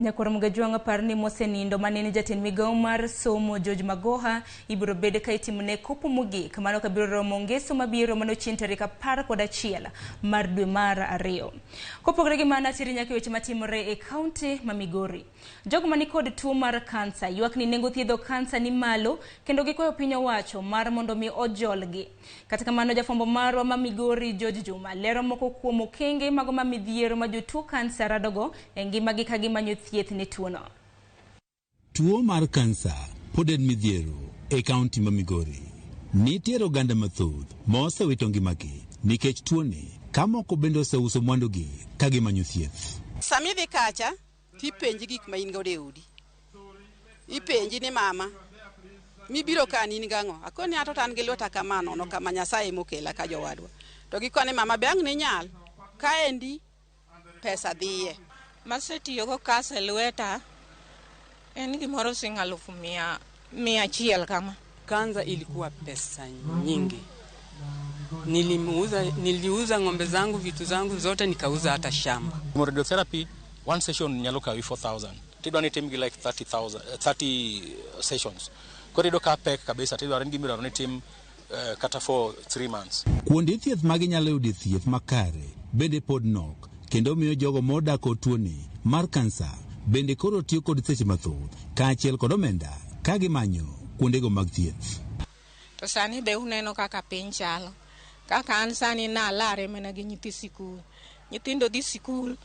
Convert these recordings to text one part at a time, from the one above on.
Nyakwar Mugajwang' par ni mosenindo mane en jatend migawo mar somo George Magoha ibiro bed ka itimone kopo mogik mano kabiro romo ngeso mabiro mano chieng' tarik 11 mar dwe mar ariyo. Kopogore gi mano ateri nyaka e weche matimore e kaunti ma Migori. Jogo manikod tuo mar kansa ywak ni nengo thiedho kansa ni malo kendo gikwayo piny owacho mar mondo mi ojolgi. Kata kamano jafwambo marwa ma Migori George Juma lero moko kuom okenge mago ma midhiero ma jotuo kansa radogo e ngimagi ka gimanyo thieth ne tuono. Tuo mar kansa pod en midhiero e kaunti ma Migori. Nitiere oganda mathoth ma osewito ngimagi nikech tuoni ka moko bende oseuso mwandugi ka gimanyo thieth. Sama idhi kacha tipenji gik ma in godo e odi. Ipenji ni mama, mibiro ka ni in gang'o? Akoni ato to an gi lweta kama nono kama Nyasaye mokela ka jowadwa. To gikone mama be ang' ninyal? Kaendi pesa dhiye. Masetiyogo kas e lweta en gimoro siling alufu mia 100 kama. Kanza ilikuwa pesa nyingi. Niliuza ng'ombe zangu, vitu zangu zote, nikauza hata shamba. Radiotherapy, one session nyalo kawi 4000 tidwa ni tim gi like 30,000, 30 sessions. Koro iyudo ka pek kabisa tidwaro ni gimidwaro ni tim kata for 3 months. Kuonde thieth ma ginyalo yude thieth makare bende pod nok kendo miyo jogo modak kod tuoni mar kansa bende koro tiyo kod seche mathoth kaachiel kod omenda ka gimanyo kuondego mag thieth. To sani be uneno kaka piny chalo. Kaka an sani nalare mana gi nyithi sikul. Nyithindo dhi sikul,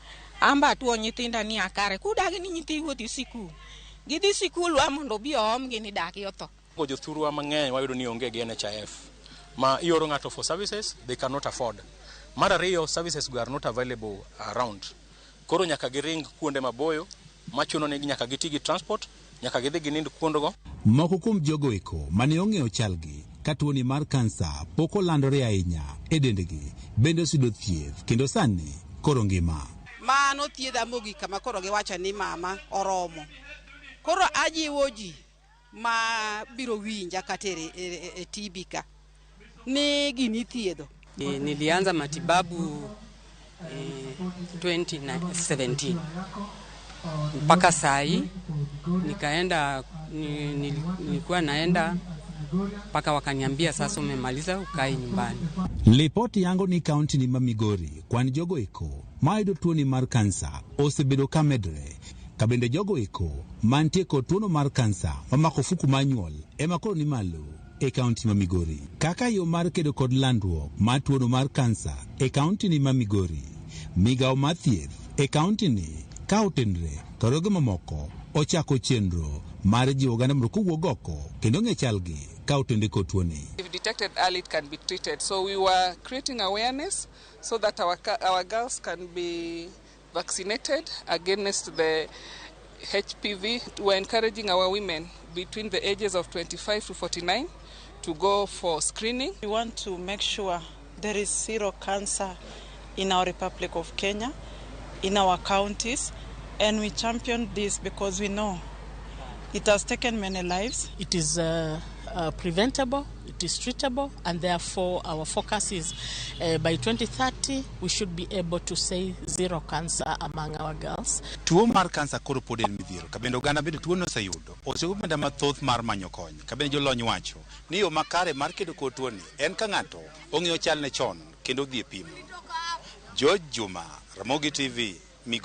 amba atuo nyithinda ni akare. Kudagi ni nyithiu odhi sikul. Gidhi sikul wa mondo obi oomgi ni dagi otho. Jothurwa mang'eny wayudo ni onge gi NHIF ma ioro ng'ato for services they cannot afford. Mar ariyo, services go are not available around. Koro nyaka giring kuonde maboyo machuno ni nyaka giti gi transport, nyaka gidhi ginind kuondego. Moko kuom jogo eko mane ong'eyo chalgi ka tuoni mar kansa pok olandore ahinya e dendgi bende oseyudo thieth kendo sani koro ngima. Mano thiedha mogik kama koro giwacho ni mama oromo. Koro ajiwo ji ma biro winja kata e TV ka ni gini ithiedho. Nilianza matibabu 2017 mpaka saa hii nikaenda nilikuwa naenda mpaka wakaniambia sasa umemaliza ukae nyumbani. Lipoti yango ni kaunti ni ma Migori kwan jogo eko mayudo tuoni mar kansa osebedo ka medre ka bende jogo eko mantie kod tuono mar kansa mamako ofuku mar nyuol ema koro ni malo e kaunti ma Migori. Kaka yo mar kedo kod landruok mar tuono mar kansa e kaunti ni ma Migori, migawo mar thieth e kaunti ni ka otenre kod roge mamoko ochako chenro mar jiwo oganda mondo kowuog oko kendo ng'e chalgi ka otenre kod tuoni. If detected early, it can be treated. So we were creating awareness so that our girls can be vaccinated against the HPV. We're encouraging our women between the ages of 25 to 49 to go for screening. We want to make sure there is zero cancer in our Republic of Kenya, in our counties, and we champion this because we know it has taken many lives. It is preventable, it is treatable, and therefore our focus is by 2030 we should be able to say zero cancer among our girls. Tuo mar kansa koro pod en midhiero ka bende oganda bende tuono oseyudo oseyudo omenda mathoth mar manyo kony ka bende jolony wacho ni yo makare mar kedo kod tuoni en ka ng'ato ong'eyo chalne chon kendo odhi e pimo. George Juma, Ramogi TV, Migori.